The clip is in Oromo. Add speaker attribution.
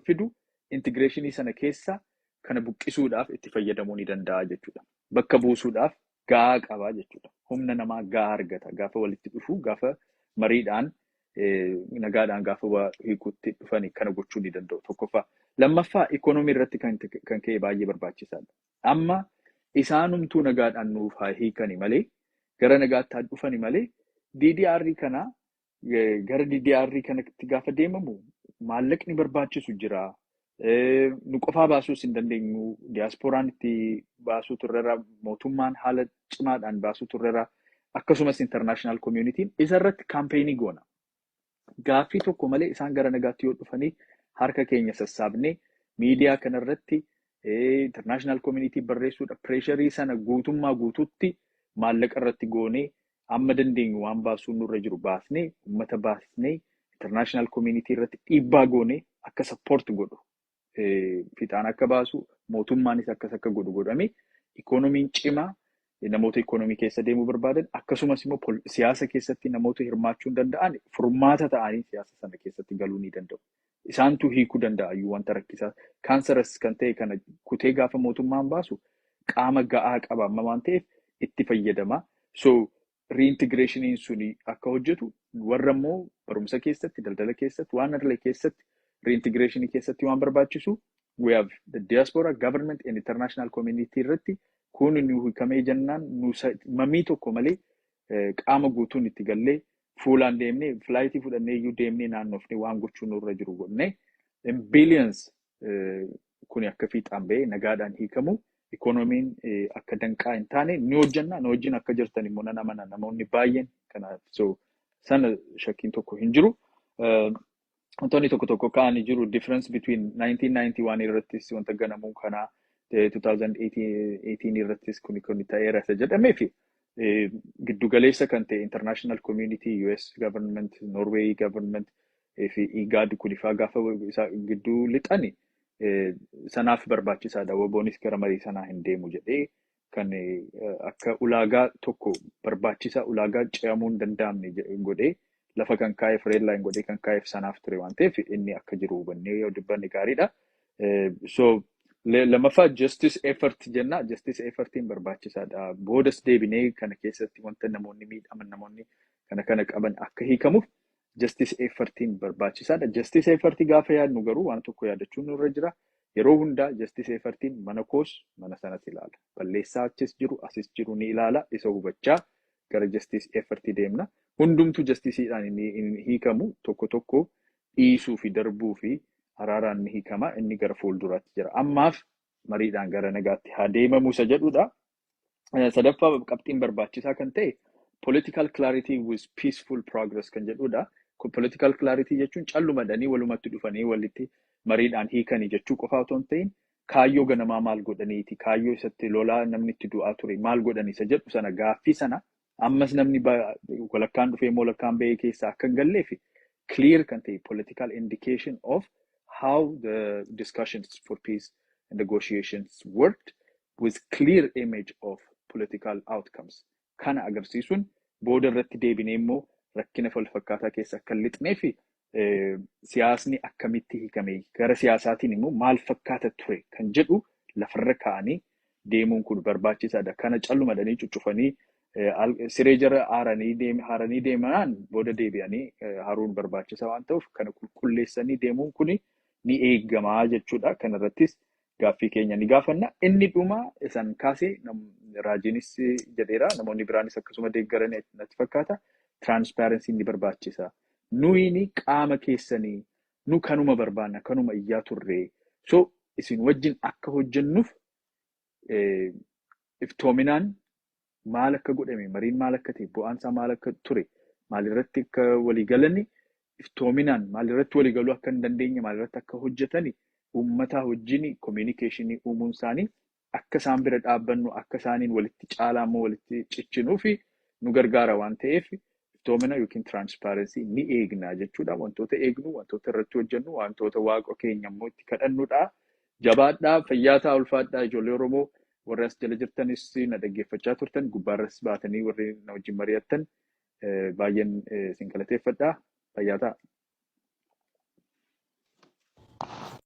Speaker 1: Fidu integration sana keessa kana buqqisuudhaaf itti fayyadamuu ni danda'a jechuudha. Bakka buusuudhaaf gahaa qaba jechuudha. Humna namaa gahaa argata. Gaafa walitti dhufu, gaafa mariidhaan nagaadhaan gaafa hiikuutti dhufani kana gochuu ni danda'u. Tokkoffaa. Lammaffaa, ikoonoomii irratti kan ka'e baay'ee barbaachisaadha. Amma isaanumtuu nagaadhaan nuuf haa hiikani malee, gara nagaatti haa dhufani malee, DDR kana gara DDR kanatti gaafa deemamu maallaqni barbaachisu jira. Nu qofaa baasuus hin dandeenyu. Diyaaspooraan itti baasuu turreera. Mootummaan haala cimaadhaan baasuu turreera. Akkasumas international communityn isa irratti campaign goona. Gaaffii tokko malee isaan gara nagaatti yoo dhufanii harka keenya sassaabnee miidiyaa kanarratti international community barreessuudha. Pressure sana guutummaa guutuutti maallaqa irratti goonee amma dandeenyu waan baasuu nurra jiru baasnee, uummata baasnee, international community irratti dhiibbaa goonee akka support godhu, fixaan akka baasu, mootummaanis akkas akka godhu godhamee, ikoonomiin cimaa namoota ikoonomii keessa deemuu barbaadan, akkasumas immoo siyaasa keessatti namoota hirmaachuu hin danda'an furmaata ta'anii siyaasa sana keessatti galuu ni danda'u. Isaantu hiikuu danda'a iyyuu wanta rakkisaa. Cancerous kan ta'e kana kutee gaafa mootummaan baasu qaama ga'aa qaba amma waan ta'eef itti fayyadama. So reintegrationiin suni akka hojjetu, warra immoo barumsa keessatti, daldala keessatti, waan illee keessatti, reintegrationii keessatti waan barbaachisu, we have the diaspora, government and international community irratti kun nu hiikamee jennaan nu mamii tokko malee qaama guutuun itti gallee fuulaan deemnee, flight fudhannee iyyuu deemnee naannofnee waan gochuu nurra jiru godhannee billions kun akka fiixaan ba'ee nagaadhaan hiikamu, ikoonomiin akka danqaa hin taane ni hojjenna. Nu wajjin akka jirtan immoo nan amana, namoonni baay'een kanaaf, so sana shakkiin tokko hin jiru. Wantoonni tokko tokko ka'anii jiru, difference between 1991 irrattis wanta ganamuu kanaa 2018 irrattis kun ta'eera isa jedhamee fi giddugaleessa kan ta'e international community, US government, Norway government fi IGAD kunifaa gaafa gidduu lixani sanaaf barbaachisaadha. WBOnis gara marii sanaa hin deemu jedhee kan akka ulaagaa tokko barbaachisaa, ulaagaa ce'amuu hin danda'amne godhee lafa kan kaa'eef, red line godhee kan kaa'eef sanaaf ture waan ta'eef inni akka jiru hubannee yoo dubbanne gaariidha. So lammaffaa justice effort jenna. Justice effortiin barbaachisaadha. Boodas deebinee kana keessatti wanta namoonni miidhaman, namoonni kana kana qaban akka hiikamuuf justice effortiin barbaachisaadha. Justice effortii gaafa yaadnu garuu waan tokko yaadachuun nurra jira. Yeroo hundaa justice effortiin mana koos mana sanas ilaala. Balleessaa achis jiru asis jiru ni ilaala. Isa hubachaa gara justice effortii deemna. Hundumtuu justiceiidhaan hin hiikamu, tokko tokko dhiisuu fi darbuu fi araaraan ni hiikama. Inni gara fuulduraatti jira. Ammaaf mariidhaan gara nagaatti haa deemamu isa jedhudha. Sadaffaa, qabxiin barbaachisaa kan ta'e political clarity with peaceful progress kan jedhudha. Political clarity jechuun callumadhanii walumatti dhufanii walitti mariidhaan hiikanii jechuu qofa otoo hin ta'in, kaayyoo ganamaa maal godhaniiti, kaayyoo isatti lolaa namni itti du'aa ture maal godhanii isa jedhu sana, gaaffii sana ammas namni walakkaan dhufee walakkaan bahee keessaa akka hin galleef clear kan ta'e political indication of how the discussions for peace and negotiations worked with clear image of political outcomes. Kana agarsiisuun booda irratti deebinee immoo rakkina walfakkaataa keessa akka hin lixnee fi siyaasni akkamitti hiikame, gara siyaasaatiin immoo maal fakkaata ture kan jedhu lafarra kaa'anii deemuun kun barbaachisaadha. Kana callumadhanii cuccufanii siree jara haaranii deemanaan booda deebi'anii haruun barbaachisaa waan ta'uuf kana qulqulleessanii deemuun kun ni eegamaa jechuudha. Kanarrattis gaaffii keenya ni gaafanna. Inni dhuma isan kaasee raajiinis jedheera, namoonni biraanis akkasuma deeggaran natti fakkaata. Transparency ni barbaachisa. Nuyini qaama keessanii nu kanuma barbaanna, kanuma iyyaa turre. So isin wajjin akka hojjennuuf iftoominaan maal akka godhame, mariin maal akka ta'e, bu'aansaa maal akka ture, maalirratti akka walii galani, iftoominaan maalirratti walii galuu akka hin dandeenye, maalirratti akka hojjetani uummataa wajjin communication uumuun isaanii akka isaan bira dhaabbannu, akka isaaniin walitti caalaa immoo walitti ciccinuu fi nu gargaara waan ta'eef iftoomina yookiin transparency ni eegna jechuudha. Wantoota eegnu, wantoota irratti hojjennu, wantoota waaqa keenya immoo itti kadhannudha. Jabaadhaa, fayyaa ta'aa, ulfaadhaa. Ijoollee Oromoo warri as jala jirtanis, na dhaggeeffachaa turtan, gubbaarras baatanii warri na wajjin mari'attan, baay'een isin galateeffadha. Fayyaa ta'aa.